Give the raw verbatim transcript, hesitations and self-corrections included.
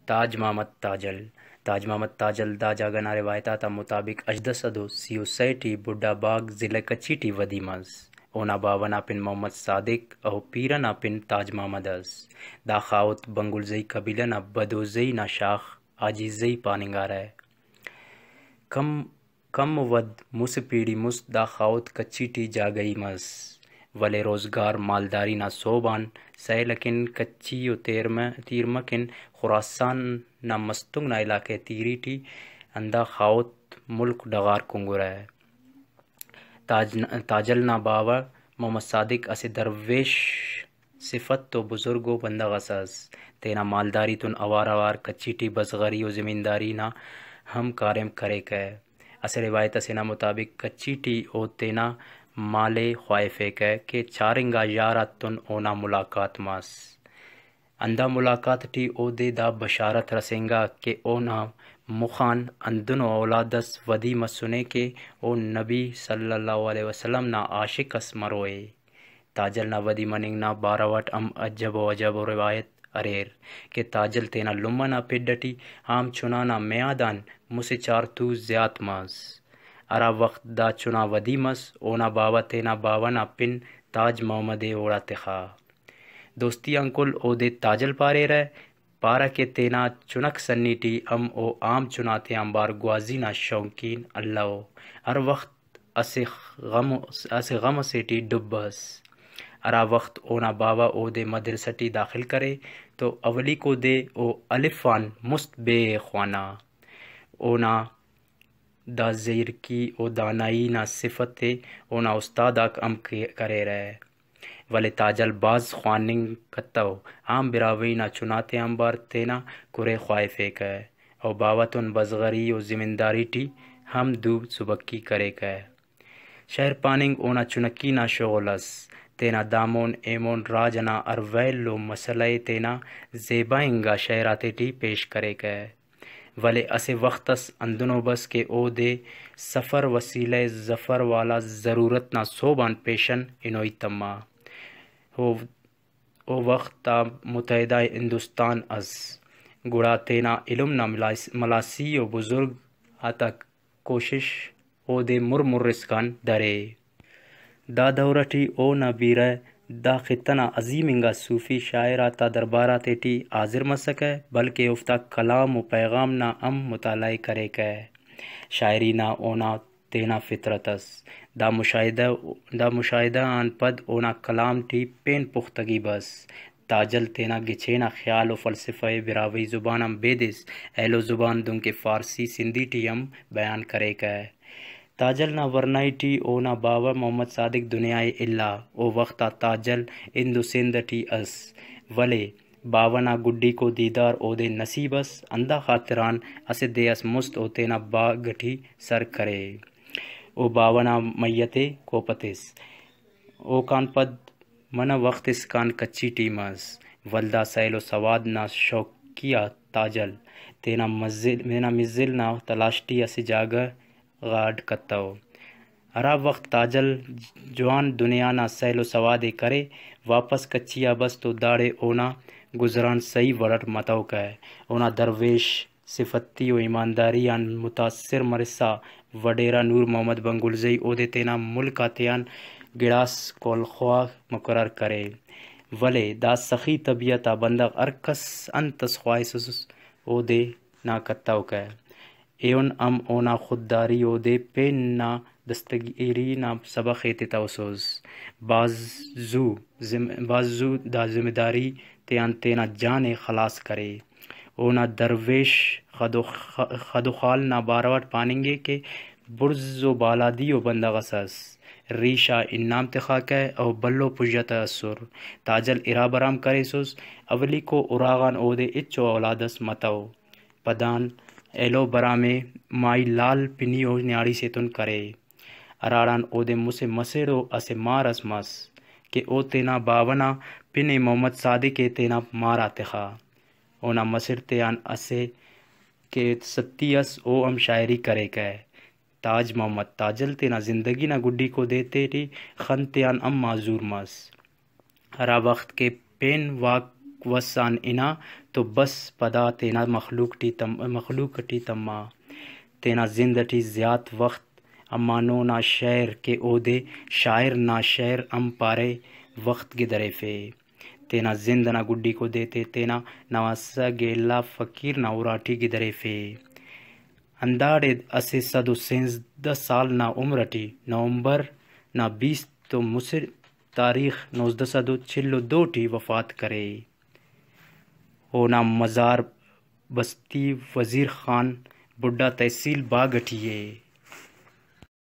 تاج محمد تاجل۔ تاج محمد تاجل دا جاگہ نا روایت آتا مطابق ہژدہ سد و سی و سئے ٹی بڈھا باغ، ضلع کچھی ٹی ودی مس۔ اونا باوہ نا پن محمد صادق و پیرہ نا پن تاج محمد ئس۔ دا خاہوت بنگلزئی قبیلہ نا بدوزئی نا شاخ حاجی زئی پاننگارہ۔ کم کم و ود مسہ پیڑی مست دا خاہوت کچھی ٹی جاگہی مس، ولے روزگار مالداری نا سوب آن سیل اکن کچھی و تیرمہ، تیرمہ کن خراسان نا مستونگ نا علاقہ تیری ٹی ہندا خاہوت ملک ڈغار کنگرہ۔ تاج، تاجل نا باوہ محمد صادق اسہ درویش صفت و بزرگ و بندغ اس ئس۔ تینا مالداری تون اوار اوار کچھی ٹی بزغری و زمینداری نا ہم کاریم کریکہ۔ اسہ روایت اسے نا مطابق کچھی ٹی او تینا مال ءِ خواہفیکہ کہ چار انگا یار آتتون اونا ملاقات مس۔ ہندا ملاقات ٹی اودے دا بشارت رسینگا کہ اونا مخ آن ہندنو اولاد اس ودی مسنے کہ او نبی صلی اللہ علیہ وسلم نا عاشق اس مروئے۔ تاجل نا ودی مننگ نا بارو اٹ ہم عجب و عجب و روایت اریر کہ تاجل تینا لمہ نا پڈ اٹی عام چنا نا میاد آن مسہ چار تو زیات مس۔ ہرا وخت دا چنا ودی مس، اونا باوہ تینا باوہ نا پن تاج محمد ءِ اوڑا تخا۔ دوستی آن کل اودے تاجل پاریرہ، پارہ کہ تینا چنک سنی ٹی ہم او عام چنا تیانبار گوازی نا شوقین الو۔ ہر وخت اسہ غم، اسہ غم اسے ٹی ڈب ئس۔ ہرا وخت اونا باوہ اودے مدرسہ ٹی داخل کرے تو اولیکو دے او الف آن مست بے ءِ خوانا۔ اونا دا زیرکی و دانائی نا صفت ءِ اونا استاد آک ہم کہ-، کریرہ۔ ولے تاجل بھاز خواننگ کتو۔ عام براہوئی نا چنا تیانبار تینا کُرے خواہفیکہ و باوہ تون بزغری و زمینداری ٹی ہم دو سبکی کریکہ۔ شئیر پاننگ اونا چنکی نا شغل ئس۔ تینا دامون ایمون راج ئنا ہر ویل و مسئلہ ءِ تینا زیبا انگا شئیر آتیٹی پیش کریکہ۔ ولے اسہ وخت اس ہندنو بس کہ اودے سفر وسیلہ ظفر والا ضرورت نا سوب آن پیشن ہنوئی تما۔ او، او وخت آ متحدہ ہندوستان ئس، گڑا تینا علم نا ملاس-، ملاسی و بزرگ آتا کوشش اودے مر مر اسکان درے۔ دا دور ٹی اونا بیرہ دا خطہ نا عظیم انگا صوفی شاعر آتا دربار آتیٹی حاضر مسکہ، بلکہ اوفتا کلام و پیغام نا ہم مطالعہ ءِ کریکہ۔ شاعری نا اونا تینا فطرت ئس۔ دا مشاہدہ، دا مشاہدہ آن پد اونا کلام ٹی پین پختگی بس۔ تاجل تینا گچین آ خیال و فلسفہ ءِ براہوئی زبان آن بیدس ایلو زبان دنکہ فارسی، سندھی ٹی ہم بیان کریکہ۔ تاجل نا ورنائی ٹی اونا باوہ محمد صادق دنیا ءِ الا۔ او وخت آ تاجل ہند و سندھ ٹی ئس، ولے باوہ نا گڈیکو دیدار اودے نصیب ئس، ہندا خاطران اسہ دے ئس مست او تینا باگ ٹی سر کرے۔ او باوہ نا میت ءِ کوپہ تس۔ اوکان پد منہ وخت اسکان کچھی ٹی مس، ولدا سیل و سواد نا شوقی آ تاجل تینا مزل، تینا مزل نا تلاش ٹی اسہ جاگہ غا اڈ کتو۔ ہرا وخت تاجل جوان دنیا نا سیل و سواد ءِ کرے، واپس کچھی آ بس تو داڑے اونا گزران سہی وڑ اٹ متوکہ۔ اونا درویش صفتی و ایمانداری آن متاثر مرسا وڈیرہ نور محمد بنگلزئی اودے تینا ملک آتیان گڑاس کولخواہ مقرر کرے، ولے دا سخی طبیعت آ بندغ ہر کس انت اس خواہسس اودے نا کتوکہ۔ ایہن ہم اونا خودداری اودے پین نا دستگیری نا سبخ ایتتوسس۔ بھاز زو ذم-، بھاز زو دا ذمہ داری تیان تینا جان ءِ خلاس کرے۔ اونا درویش خد و خ-، خد و خال نا بارو اٹ پاننگے کہ بڑز و بالادی و بندغ اس ئس۔ ریش آ انعام تخاکہ او بھلو پژہ تہ ئسر۔ تاجل ارا برام کریسس، اولیکو اراغان اودے ہچو اولاد اس متو۔ پدان ایلو برام ءِ مائی لال پنی و نیاڑی سے تون کرے، ہراڑان اودے مسہ مسڑ و اسہ مار اس مس کہ او تینا باوہ نا پن ءِ محمد صادق ءِ تینا مار آ تخا۔ اونا مسڑ تیان اسہ کہ ستی ئس، او ہم شاعری کریکہ۔ تاج محمد تاجل تینا زندگی نا گڈیکو دے تیٹی خن تیان ہم معذور مس۔ ہرا وخت کہ پین واک وس آن ہنا تو بس پدا تینا مخلوق ٹی تم-، مخلوق ٹی تما۔ تینا زند ٹی زیات وخت امانو نا شعر کہ اودے شاعر نا شعر ہم پارے وخت گدریفے۔ تینا زند ئنا گڈیکو دے تے تینا نواسہ گیلہ فقیر نا اراٹی گدریفے۔ ہنداڑے اسہ سد و سینزدہ سال نا عمر ئٹی نومبر نا بیست و مسہ تاریخ نوزدہ سد و چل و دو ٹی وفات کرے۔ اونا مزار بستی وزیر خان بڈھا تحصیل باغ ئٹی ءِ۔